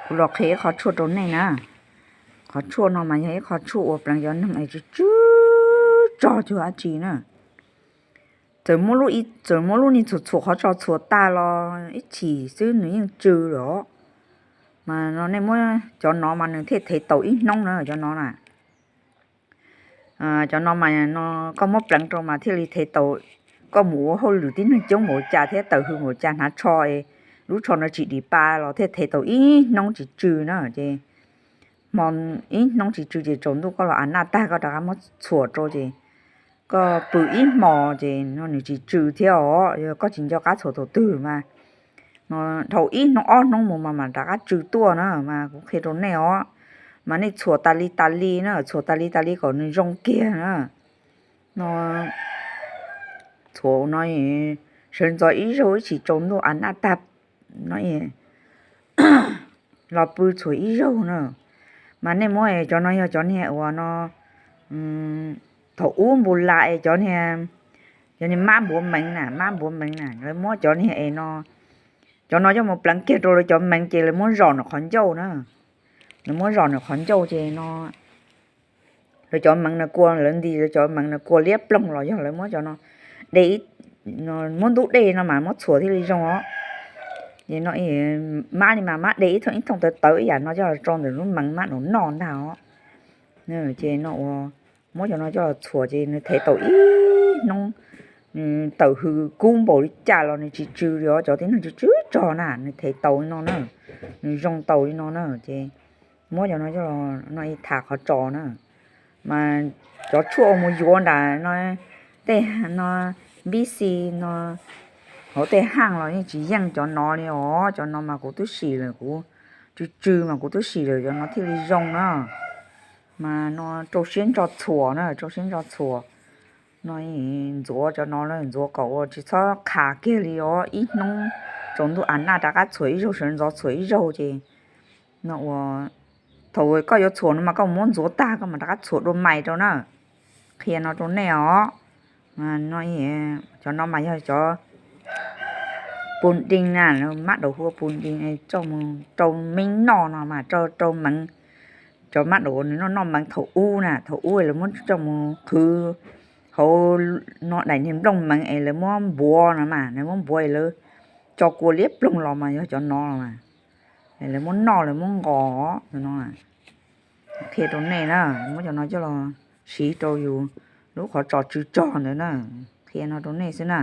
Kuv los qhia ib qhov tshuaj rau nej na. Qhov tshuaj no mas yog ib qhov tshuaj uas pleev cov neeg es tsw tsw tsog cuag dab tsi na. Txawm muab lub, txawm muab lub ni txhuam txhuam qhov tso txhuam tag los ib chim xwb nws yeej tsw lawm os. Mas no nej muab cov no mas nws thiaj thev taus ib hnub na cov no na. Cov no mas no koj muab pleev rau mas thiaj li thev taus. Koj mus ua hauj lwm tib neeg coob npaum cas thiab tawm hws npaum cas hnav tsho es lub tsho no tsis dim pa los thiaj thev taus ib hnub tsis tsw na. Ces hmo ib hnub tsis tsw ces tsaus ntuj koj los a naj tag koj rov qab muab txhuam rau ces koj pw ib hmos ces no nws tsis tsw thiab os. Yog koj tsis nco qab txhuam thaum twg mas no dhau ib hnub ob hnub mus mas mam rov qab tsw tuaj na mas kuv qhia rau nej os. Mas nej txhuam tas li tas li na, txhuam tas li tas li kom nws zoo kiag na. No txhuam no sawv ntxov ib zaug ib chim tsaus ntuj a naj tag no los pw txhuam ib zaug na. Mas nej muab cov no yog cov niag uas no thaum ub npu la es cov niag, cov niag mab npuav meev na, mab npuav meev na, lawv muab cov niag es no, cov no coj mus pleev kiag rau lawv cov meev ces lawv muab zom nws qhov ncauj na. Lawv muab zom nws qhov ncauj ces no lawv cov meev no kua, lawv nti lawv cov meev no kua liab ploog los yog lawv muab cov no de, muab ntub dej no mas muab txhuam thiaj li zoo os. Ces no mab li mas mab de ib thooj ib thooj tawv tawv ib yam no coj los tso ntawm lub meev mab noj ntag os. Ces no ua muab cov no coj los txhuam ces nws thev tau ib hnub, nws tawm hws kub npaum li cas los nws tsis tsw li os. Cov tib neeg tsw tsw tsog na nws thev tau li no na, nws zoo tau li no na. Ces muab cov no coj los no ib tham qhov tso na. Mas cov tshuaj ua mus yuav nram no, tej no npib xi no hauv tej haj los yeej tsis yeej cov no li os. Cov no mas kuv twb sim lawm, kuv tsw tsw mas kuv twb sim lawm cov no thiaj li zoo na. Mas no rau siab ntso txhuam na, rau siab ntso txhuam. No ntxuav cov no, ntxuav kom ua tsis txhob qhas kiag li os. Ib hnub tsaus ntuj a naj rov qab txhuam ib zaug, sawv ntxov txhuam ib zaug ces no ua thaum koj yuav txhuam no mas koj muab ntxuav tag koj mam rov qab txhuam dua mais rau na. Qhia no rau nej os. Cov no mas yog cov pus dee na, mab daum hu ua pus dee, coj mus rau meej noj no mas rau rau meev. Cov mab daum nws noj noj meev thaum ub na, thaum ub lawv muab coj mus qhwv hauv no daim niag nplooj meev es lawv muab npuav no mas, lawv muab npuav es lawv tso kua liab ploog los mas yog cov no los mas. Lawv muab noj lawv muab nqos no. Qhia rau nej na, muab cov no coj los siv rau yus lub qhov tso tsw tsog ntawd na. Qhia no rau nej xwb na.